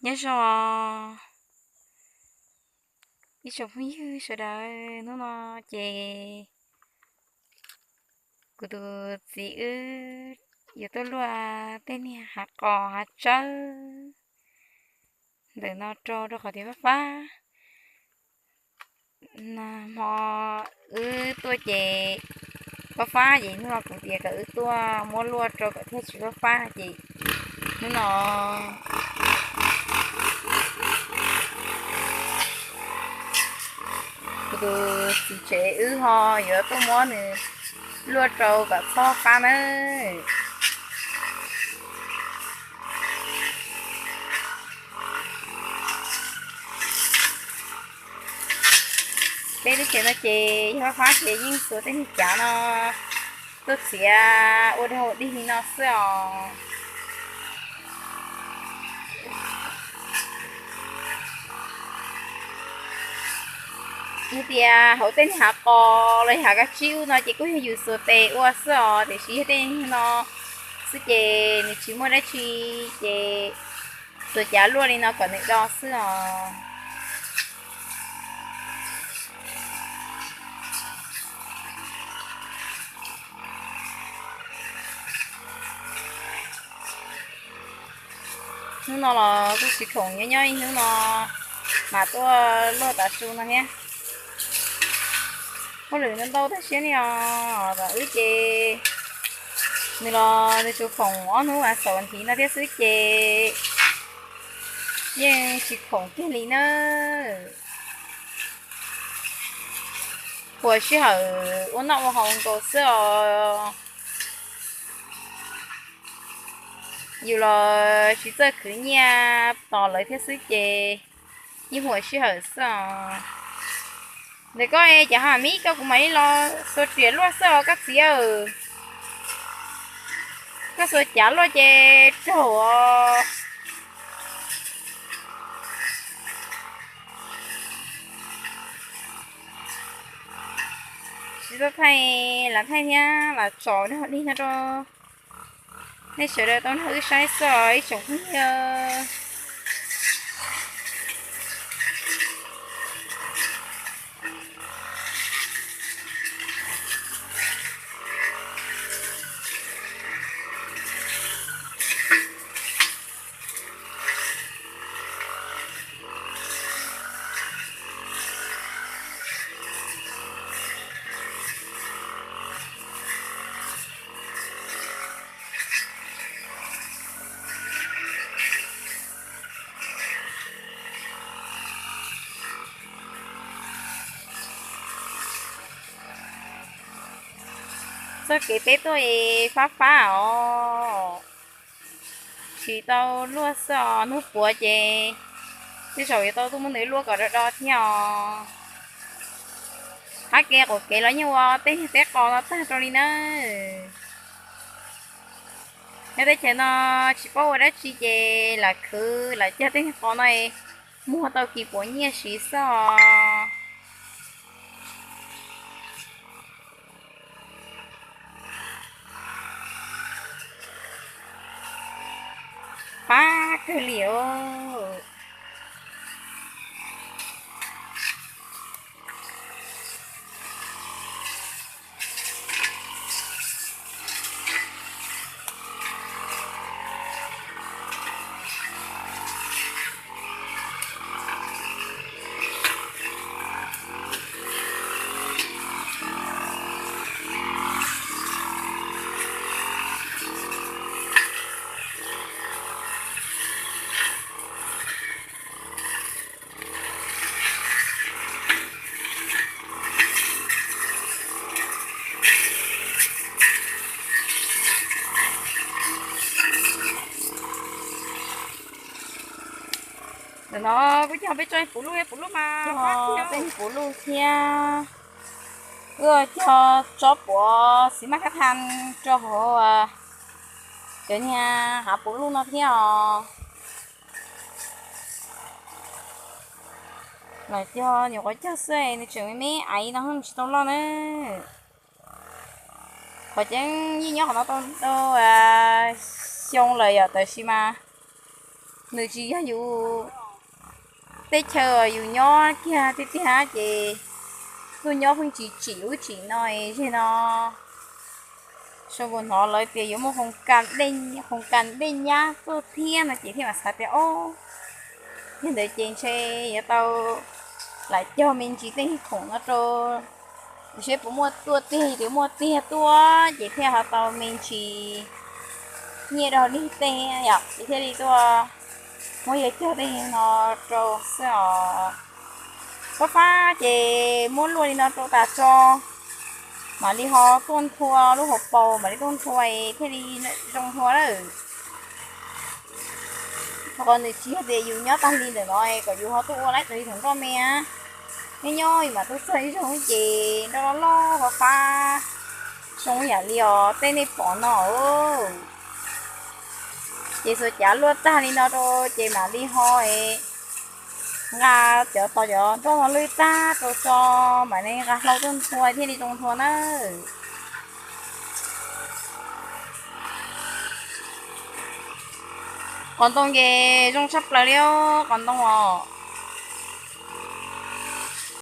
Nyob zoo ib tsoom phooj ywg sawv daws, hnub no ces kuv tus txiv wb yuav tuaj luaj tej niag hav qos hav tsawb ntawm no rau, rau qhov tias fab fab. Hmo wb tuaj ces fab fab ces hnub no kuv tias kom wb tuaj muab luaj rau kom thiaj tsis fab fab ces hnub no kuv tus txiv tsev wb ho yuav tuaj muab nws luaj rau kom txhob fab nawb. Peb lub tsev no ces yog fab fab ces yeej xuas tej niag cav no tuaj txiav ua dog ua dig li no xwb os. Yog tias hauv tej niag hav qos los yog hav kab tsib ub no ces kuj yog yus xuas tes ua xwb os, tiam sis yog tej niag no xwb ces nws tsis muaj dab tsi ces xuas cav luaj li no kom nws do xwb os. Hnub no los kuj tsis khoom, nyob nyob ib hnub no mam tuaj luaj tav su no thiab. Hauj lwm ntau ntau tag siab li os. Tam wb ces nws los nws tsuas khoom ob hnub vas xaum vas thiv no thiab xwb ces yeej tsis khoom kiag li na. Huam sij hawm ua noj ua haus nkaus xwb os. Yus los tsis txawj khwv nyiaj tos lawv thiab xwb ces yeej huam sij hawm xwb os. Ntawm koj es cov ha mib koj kuv mam li los xuas riam luaj xwb os koj txiv aw. Koj xuas cav luaj ces raug os. Tsis tau thaij, lam thaij thiab lam tsom dog dig no rau nej sawv daws tau nrog wb saib xwb os ib tsoom phooj ywg. Txoj kev peb tuaj es fab fab os. Tsis tau luaj xwb os, hnub puav ces tej zaum yuav tau tuaj muab nws luaj kom do do thiab os. Qab kev qaum kev los yeej ua tej niag teb qos no tag rau li na. Nyob teb chaws no tsis paub ua dab tsi ces lam khwv lam cog tej niag qos no es muag tau kis puav nyiaj siv xwb os. Fab kawg li os. Ntawm no kuj cog peb tsob puv luj, puv luj mas, peb puv luj thiab. Wb cog tsob puav xiv maj khab tha rau hauv cov niag hav puv luj no thiab os. Los cog nyuam qhuav cog xwb nws tseem me me aiv no tsis tau loj na. Qhov tseeb yeej nyob qhov no tau xyoo lawm yom, tab sis mas nws tsis yog yus teb chaws, yus nyob kiag tiag tiag ces tuaj nyob pheej tsis tsim ub tsim no, zeg no soo nkaus hnov lawv tias yuav muaj khoos kas dej nyab tuaj thiab no ces thiaj mam xav tias o, yog ntawd ces ntshe yuav tau lam cog me ntsis tej khoom no rau, saib puas muaj tuaj tiag, yog tias muaj tiag tuaj ces thiaj ho tau me ntsis nyiaj rau lig tej yom, ces thiaj li tuaj muab yawg cog tej no rau xwb os. Fab fab ces muab luaj li no rau tas tso, mam li ho tuaj nthua lub hauv paus, mam li tuaj nthua thiaj li zoo nthua lawm. Qhov nws tsis yog tias yus nyob tag li ntawm no kom yus ho tuaj ua laib tag li thaum nroj me, nyob nyob yus mam tuaj txog ib zaug ces nroj loj loj fab fab, zoo yam li os tej nej pom no. Ces xuas cav luaj tag li no rau ces mam li ho nqa cov tos cov nroj no lwj tag rau tso, mam li nqa hlau tuaj nthua thiaj li zoo nthua nawb. Qos ntoo ces zoo tshaj plaws li os, qos ntoo os.